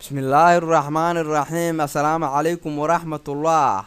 Bismillaahi raxmaani raxiim. Assalaamu calaykum waraxmatullah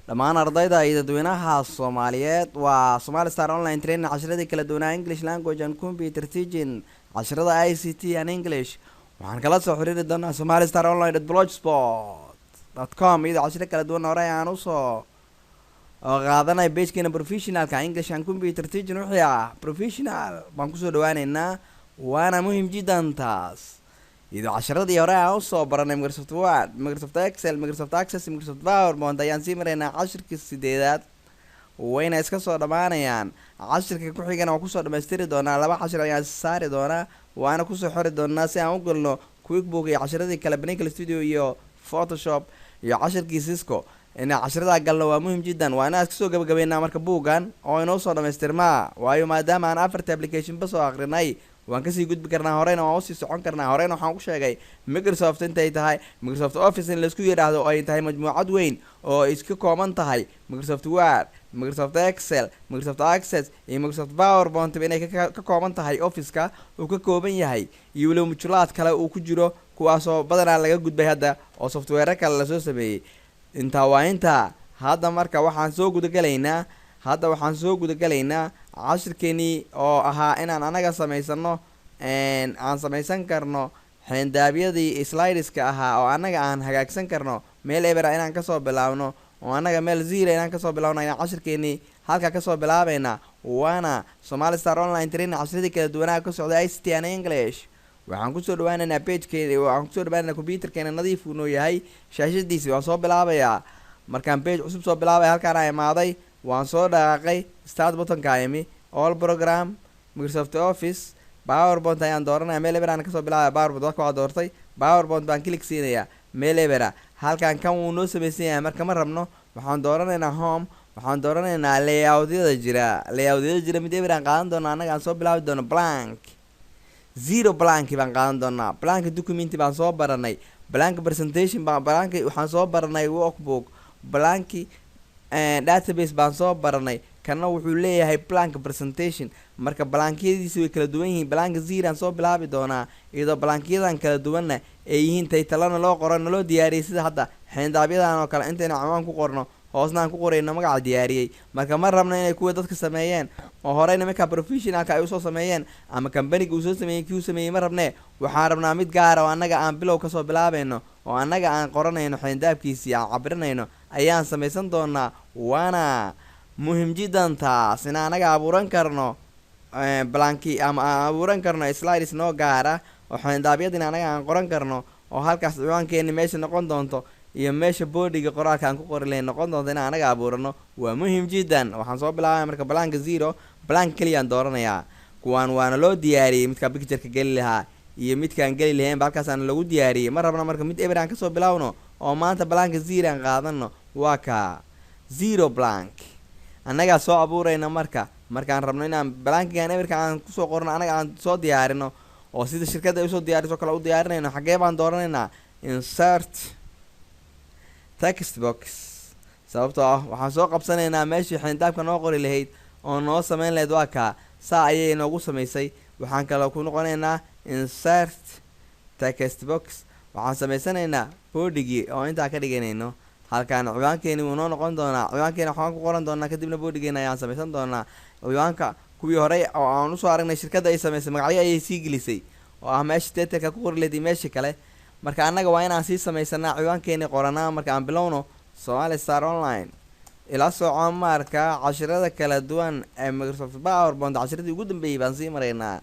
dhammaan ardayda iyo dadweynaha Soomaaliyeed. Waa Somali Star Online Training, cashiradii kala duwanaa English language and computer teaching, cashirada ICT and English. Waxaan kala soo xiriiri doonaa somalistar online.blogspot.com, iyadoo cashiro kala duwan hore aan usoo qaadanay pagekeena professionalka English and computer teaching. Wixii ah professional baan kusoo dhawaaneynaa, waana muhim jiddan taas, iyadoo casharadii hore aan usoo baranay Microsoft Word, Microsoft Excel, Microsoft Access, Microsoft PowerPoint ayaan sii maraynaa cashirkii sideedaad, wayna iska soo dhammaanayaan. Cashirka ku xigana waan kusoo dhamaystiri doonaa, laba cashir ayaan saari doonaa, waana kusoo xori doonaa si aan u galno QuickBook iyo cashiradii kale, Pinnacle Studio iyo Photoshop iyo cashirkii Cisco. Inaan cashiradaa galno waa muhim jiddan, waa inaan iska soo gabagabeynaa marka buuggan oo inoo soo dhamaystirmaa, waayo maadaama aan afarta application ba soo akrinay, waan kasii gudbi karnaa, horeyna waan usii socon karnaa. Horeyna waxaan ku sheegay Microsoft intay tahay Microsoft Office in laisku yidhaahdo oo ay tahay majmuucad weyn oo iska kooban tahay Microsoft Word, Microsoft Excel, Microsoft Access iyo Microsoft PowerPoint, inay ka kooban tahay Officeka uu ka kooban yahay, iyo weliba mujulaad kale uu ku jiro, kuwaasoo badanaa laga gudbay hadda oo software kale lasoo sameeyey. Intaa waa intaa. Hadda marka waxaan soo gudagalaynaa, hadda waxaan soo gudagalaynaa cashirkeenii oo ahaa inaan anaga samaysano, aan samaysan karno xeendaabyadii slideska ahaa oo annaga aan hagaagsan karno, meel ebera inaan kasoo bilaabno oo annaga meel zero inaan kasoo bilaabno ayaan cashirkeenii halkaa kasoo bilaabeynaa. Waana Somali Star Online Training, cashiradii kala duwanaa ka socda ICT and English. Waxaan kusoo dhawaaneynaa pagekeena, waxaan kusoo dhawaaneynaa computerkeena nadiif uu noo yahay shaashadiisi. Waan soo bilaabayaa. Markaan page cusub soo bilaabaya, halkaan aa imaaday, waan soo dhaqaaqay, start buttonka imi, all program, Microsoft Office, PowerPoint ayaan dooranaya. Meel eber aan kasoo bilaabaya. PowerPoint warka waa doortay, PowerPoint baan click siinayaa. Meel ebera halkan kan wuu noo samaysan yahay, marka ma rabno. Waxaan dooranaynaa home, waxaan dooranaynaa layoutyada jira. Layoutyada jira mid eber aan qaadan doona, annaga aan soo bilaabi doono blank, zero blank baan qaadan doonaa. Blank document baan soo baranay, blank presentation baan, blank waxaan soo baranay workbook, blank database baan soo baranay. Kana wuxuu leeyahay blank presentation. Marka blankyadiisi way kala duwan yihiin. Blank zero aan soo bilaabi doonaa, iyadoo blankyadan kala duwanna ay yihiin titleana loo qoro, naloo diyaariyey, sida hadda xeyndaabyadan oo kale intaynu cawaan ku qorno, hoosna aan ku qorayno magaca diyaariyey. Marka ma rabno inay kuwa dadka sameeyeen oo horey nimanka professionalka ay usoo sameeyeen ama companyga uu soo sameeyey kii uu sameeyey ma rabne. Waxaan rabnaa mid gaara oo annaga aan bilow kasoo bilaabayno oo annaga aan qoranayno, xeyndaabkiisii aan cabirinayno ayaan samaysan doonaa. Waana muhim jiddan taas in annaga abuuran karno blanki ama aan abuuran karno slides noo gaara oo xeendaabyadina annaga aan qoran karno, oo halkaas ciwaankeeni meesha noqon doonto iyo meesha bodyga qoraalka aan ku qori lahayn noqon doonto. Inaan anaga abuurano waa muhim jiddan. Waxaan soo bilaabaya marka blanka zero, blank keliyaan dooranayaa. Kuwaan waana loo diyaariyey, midkaa pictureka geli lahaa iyo midkaan geli lahaynba halkaasaan lagu diyaariyey. Ma rabno marka, mid eber aan kasoo bilaawno oo maanta blanka zero aan qaadano. Waa kaa zero blank, annagaa soo abuurayna. Marka markaan rabno inaan blankigan eberka aan kusoo qorno, annaga aan soo diyaarino oo sida shirkadda ay usoo diyaariso kale u diyaarinayno, xaggee baan dooranaynaa? Insert text box, sababtoo ah waxaan soo qabsanaynaa meeshii xeyndaabka noo qori lahayd oo noo sameyn lahayd. Waa kaa, saa ayay noogu samaysay. Waxaan kaloo ku noqonaynaa insert text box. Waxaan samaysanaynaa bodygii oo intaa ka dhiganayno. Halkaan ciwaankeeni wuu noo noqon doonaa, ciwaankeena waxaan ku qoran doonaa, kadibna bodygeena ayaan samaysan doonaa. Ciwaanka kuwii horey oo aan usoo aragnay shirkadda ay samaysay magacyo ayay sii gelisay oo ah meesha titleka ku qori lahayd iyo meeshii kale. Marka annaga waa inaan sii samaysanaa, ciwaankeeni qoranaa. Marka aan bilowno Somali Star Online, ila soco marka cashirada kala duwan ee Microsoft PowerPoint. Cashiradii ugu dambeeyey baan sii maraynaa,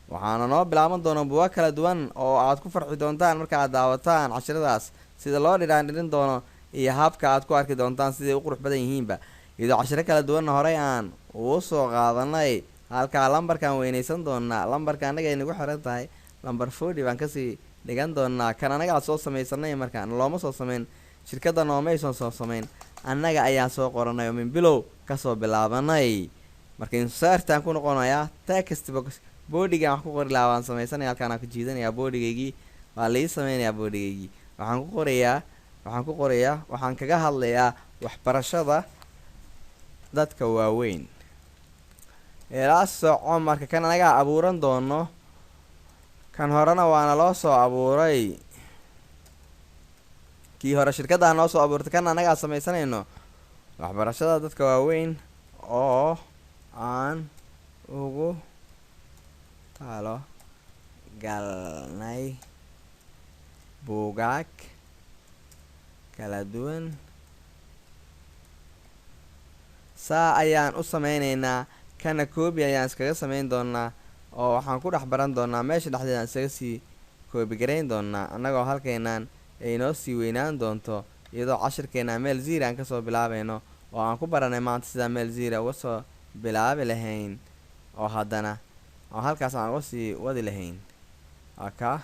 waxaana noo bilaaban doona buugaag kala duwan oo aad ku farxi doontaan marka aad daawataan cashiradaas, sida loo dhiraan dhirin doono iyo habka aad ku arki doontaan siday u qurux badan yihiinba, iyadoo cashiro kala duwanna horey aan uu soo qaadanay. Halkaa lambarkaan weynaysan doonaa, lambarka annaga ay nagu xiran tahay, lambar 40 baan kasii dhigan doonaa. Kan annagaa soo samaysanay, markaan looma soo sameyn, shirkadda noomaysan soo samayn, annaga ayaa soo qoranay oo min bilow kasoo bilaabanay. Marka insertaan ku noqonayaa text box, bodygaan wax ku qori lahaa waan samaysanaya. Halkaan aan ku jiidanayaa bodygaygii, waa lii sameynayaa bodygaygii. Waxaan ku qorayaa, waxaan ku qorayaa, waxaan kaga hadlayaa waxbarashada dadka waaweyn. Ilaa soco marka kan anagaa abuuran doono, kan horena waana loo soo abuuray. Kii hore shirkaddaa noo soo abuurtay, kan annagaa samaysanayno. Waxbarashada dadka waaweyn oo aan ugu talo galnay buugaag kala duwan. Saa ayaan u sameyneynaa. Kana copy ayaan iskaga sameyn doonaa oo waxaan ku dhex baran doonaa meesha dhexdeeda aan iskaga sii copy garayn doonaa, annagoo halkeenaan ay noo sii weynaan doonto, iyadoo cashirkeena meel zero aan kasoo bilaabayno oo aan ku baranay maanta sidaa meel zero uga soo bilaabi lahayn oo haddana oo halkaas aan uga sii wadi lahayn. Aka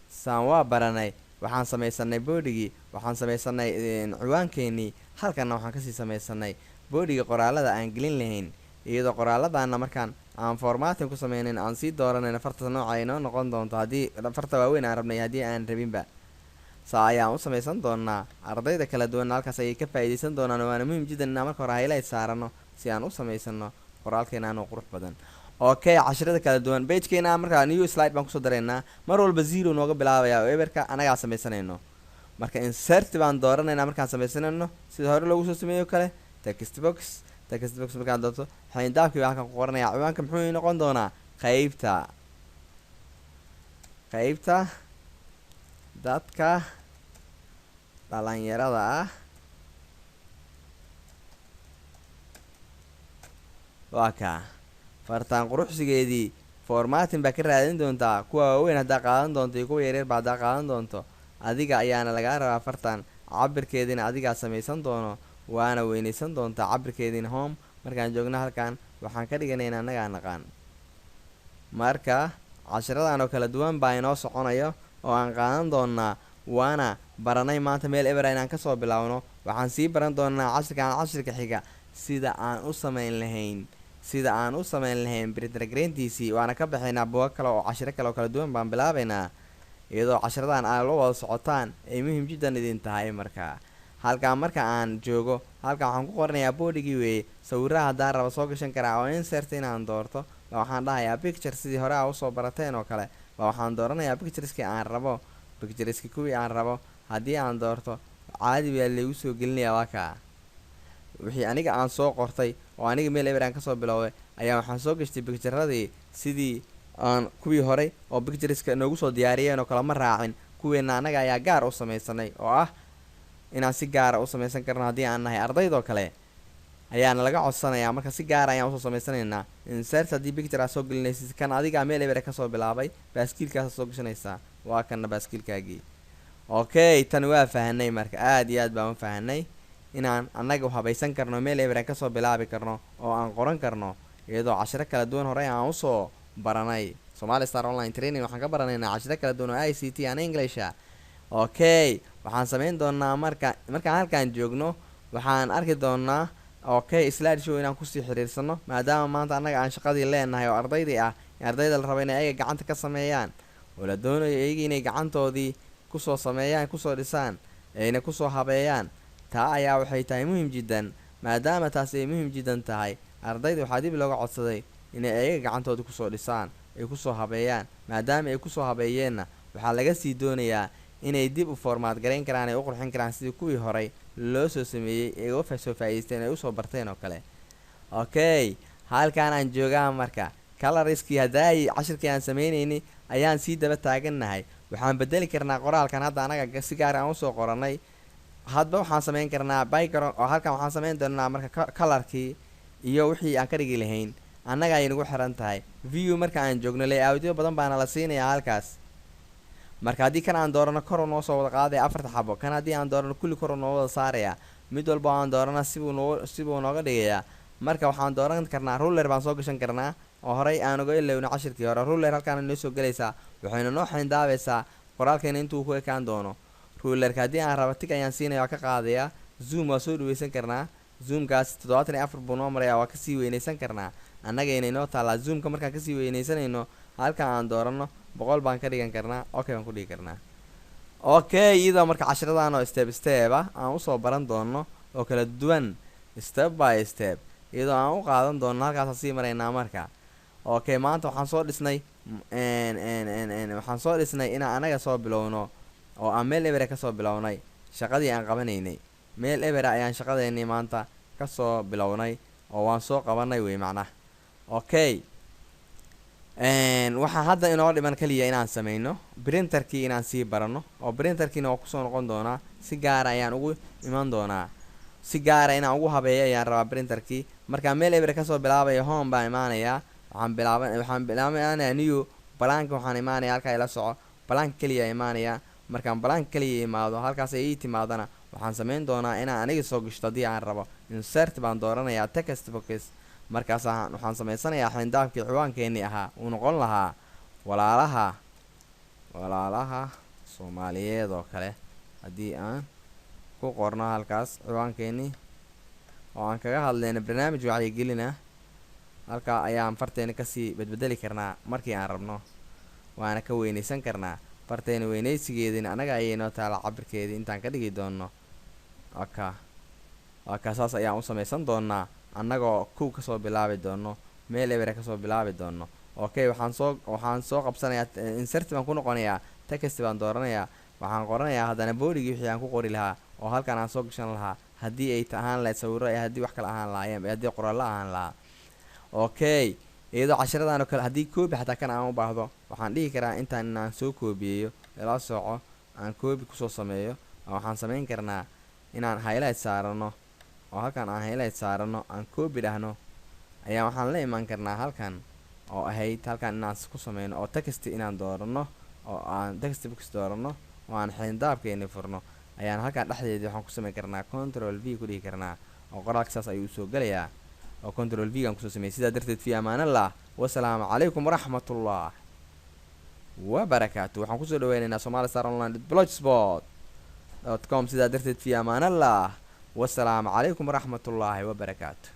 saan waa baranay. Waxaan samaysanay bodygii, waxaan samaysanay ciwaankeenii, halkanna waxaan kasii samaysanay bodygii qoraalada aan gelin lahayn, iyadoo qoraaladaana markaan aan formatting ku sameynayn aan sii dooranayno farta nooca ay noo noqon doonto, haddii farta waaweyn aan rabnay, haddii aan rabinba. Saa ayaan u samaysan doonaa. Ardayda kala duwan halkaas ayay ka faa'iidaysan doonaan, waana muhiim jiddan inaan marka hore highlight saarano si aan u samaysano qoraalkeena anoo qurux badan. Okay, cashirada kala duwan pagekeena markaa new slide baan kusoo daraynaa. Mar walba zero nooga bilaabaya oo eberka anagaa sameysanayno. Marka insert baan dooranaynaa markaan sameysanayno, sida hore loogu soo sameeyo kale. Text box, text box markaan doorto, xayndaabkii baan halkan ku qoranayaa. Ciwaanka muxuu noqon doonaa? Qaybta dadka dhalinyarada ah. Waa kaa fartaan quruxsigeedii. Formatting baa ka raadin doontaa, kuwa waaweyn haddaa qaadan doonto iyo kuwa yaryar ba haddaa qaadan doonto, adiga ayaana lagaa rabaa. Fartan cabirkeediina adigaa samaysan doono, waana weynaysan doontaa cabirkeediina. Home markaan joogno halkan waxaan ka dhiganayna annagaa naqaan. Marka cashiradan oo kala duwan baa inoo soconayo oo aan qaadan doonaa, waana baranay maanta meel ebera inaan kasoo bilaawno. Waxaan sii baran doonaa cashirkaan cashirka xiga sida aan u sameyn lahayn printergareyntiisii, waana ka baxaynaa buuga kale oo cashiro kale oo kala duwan baan bilaabaynaa, iyadoo cashiradan aad la wada socotaan ay muhiim jiddan idin tahay. Marka halkaan marka aan joogo, halkaan waxaan ku qoranayaa bodygii weeye. Sawiraha haddaan raba soo gashan karaa oo insert inaan doorto ba waxaan dhahayaa picture, sidii hore aa usoo barateen oo kale ba waxaan dooranayaa pictureski aan rabo, pictureski kuwii aan rabo haddii aan doorto caadi baa laygu soo gelinayaa. Waa kaa wixii aniga aan soo qortay oo aniga meel eber aan kasoo bilowday ayaa waxaan soo gashtay picturadii. Sidii aan kuwii horay oo pictureska noogu soo diyaariyeen oo kale ma raacin, kuweenna annaga ayaa gaar u samaysanay, oo ah inaan si gaara u samaysan karno haddii aan nahay ardaydoo kale ayaana laga codsanayaa. Marka si gaara ayaan usoo samaysanaynaa. Insert haddii picture aad soo gelinaysid, kan adigaa meel ebere kasoo bilaabay baaskiilkaasaad soo gashanaysaa. Waa kanna baaskiilkaagii. Okay, tan waa fahanay. Marka aad iyo aad baan u fahanay inaan annaga habaysan karno, meel eberen kasoo bilaabi karno oo aan qoran karno, iyadoo cashiro kala duwan horey aan usoo baranay. Somali Star Online Training waxaan ka baranaynaa cashiro kala duwan oo ICT and Englisha. Okay, waxaan sameyn doonaa marka markaan halkaan joogno waxaan arki doonaa, okay, slide show inaan kusii xiriirsano, maadaama maanta annaga aan shaqadii leenahay oo ardaydii ah, ardayda la rabo inay ayaga gacanta ka sameeyaan oo la doonayo iyaga inay gacantoodii kusoo sameeyaan, kusoo dhisaan, ayna kusoo habeeyaan. Taa ayaa waxay tahay muhiim jiddan. Maadaama taas ay muhiim jiddan tahay, ardayda waxaa dib looga codsaday inay ayaga gacantooda kusoo dhisaan, ay kusoo habeeyaan. Maadaama ay kusoo habeeyeenna, waxaa laga sii doonayaa inay dib u format garayn karaan, ay u qurxin karaan sidii kuwii horay loo soo sameeyey ay uga soo faa'iideysteen, ay usoo barteen oo kale. Okay, halkaan aan joogaa marka colorskii haddaay cashirkii aan sameynayni ayaan sii daba taagannahay. Waxaan bedeli karnaa qoraalkan hadda anaga si gaar aan usoo qoranay. Hadba waxaan sameyn karnaa background oo halkan waxaan sameyn doonaa marka colorkii iyo wixii aan ka dhigi lahayn annaga ay nagu xiran tahay. View marka aan joogno, layoutyo badan baana la siinayaa halkaas. Marka haddii kan aan doorano, kor noo soo wada qaadaya afarta xabo. Kan haddii aan doorano, kulli kor noo wada saaraya. Mid walba aan doorana sibuu nooga dhigayaa. Marka waxaan dooran karnaa ruler baan soo gashan karnaa oo horey aan uga ilowno cashirkii hore. Ruler halkaana noo soo gelaysaa, waxayna noo xayndaabeysaa qoraalkeena intuu ku ekaan doono. Rulerka haddii aan rabo, tick ayaan siinaya, waa ka qaadayaa. Zoom waa soo dhaweysan karnaa, zoomkaas 74 buu noo maraya, waa kasii weynaysan karnaa, annaga inay noo taallaa. Zoomka markaan kasii weynaysanayno, halkan aan doorano 100 baan ka dhigan karnaa, okay baan ku dhigi karnaa. Okay, iyadoo marka cashiradan oo step step ah aan usoo baran doono oo kala duwan, step by step iyadoo aan u qaadan doono, halkaasaan sii maraynaa. Marka okay, maanta waxaan soo dhisnay inaan anaga soo bilowno. oo aan meel ebera kasoo bilownay shaqadii aan qabanaynay. Meel ebera ayaan shaqadeennii maanta kasoo bilownay oo waan soo qabanay wey macnaha. Okay, waxaa hadda inoo dhiman kaliya inaan sameyno printerkii, inaan sii barano, oo printerkiina waa kusoo noqon doonaa. Si gaara ayaan ugu iman doonaa, si gaara inaan ugu habeeyo ayaan rabaa printerkii. Markaan meel eber kasoo bilaabayo, home baan imaanayaa. Waxaan bilaabanayaa new blank. Waxaan imaanaya halkaa, ila soco, blank keliya imaanaya. Markaan blank keliya imaado, halkaas ay ii timaadana, waxaan sameyn doonaa inaan aniga soo gashto haddii aan rabo. Insert baan dooranayaa, text box. Markaas waxaan sameysanayaa xayndaabkii ciwaankeenii ahaa uu noqon lahaa Walaalaha Soomaaliyeed oo kale. Haddii aan ku qorno halkaas ciwaankeenii oo aan kaga hadlayno barnaamij wacyigelina, halkaa ayaan farteena kasii bedbedeli karnaa markii aan rabno, waana ka weyneysan karnaa farteena. Weyneysigeedina anaga ayay noo taala, cabirkeedii intaan ka dhigi doono. Waka saas ayaan u sameysan doonaa, annagoo kow kasoo bilaabi doono, meel ebere kasoo bilaabi doono. Okay, waxaan soo qabsanayaa, insert baan ku noqonayaa, text baan dooranayaa. Waxaan qoranayaa haddana bodygii wixii aan ku qori lahaa oo halkan aan soo gashan lahaa, haddii ay ahaan lahayd sawiro iyo haddii wax kale ahaan lahaayeen iyo haddii qoraallo ahaan lahaa. Okay, iyadoo cashiradan oo kale, haddii copy xataa kan aan u baahdo, waxaan dhihi karaa intaan inaan soo koobiyeeyo, ila soco, aan copy kusoo sameeyo. Waxaan sameyn karnaa inaan highlight saarano, oo halkan aan highlight saarano, aan copy dhahno ayaa waxaan la imaan karnaa halkan oo ahayd halkan inaan ku sameyno, oo text inaan doorano, oo aan text box doorano, oo aan xayndaabkeeni furno. Ayaan halkan dhexdeedii waxaan ku sameyn karnaa Control V ku dhihi karnaa, oo qoraalka saas ayuu usoo gelayaa, oo Control V gaan kusoo sameeyey. Sidaa darteed, fi amaanallah, wasalaamu calaykum waraxmatullah wabarakaatu. Waxaan kusoo dhaweyneynaa somalistar online blogspot.com. Sidaa darteed, fi amaanallah, wasalaamu calaykum waraxmatullaahi wabarakaatu.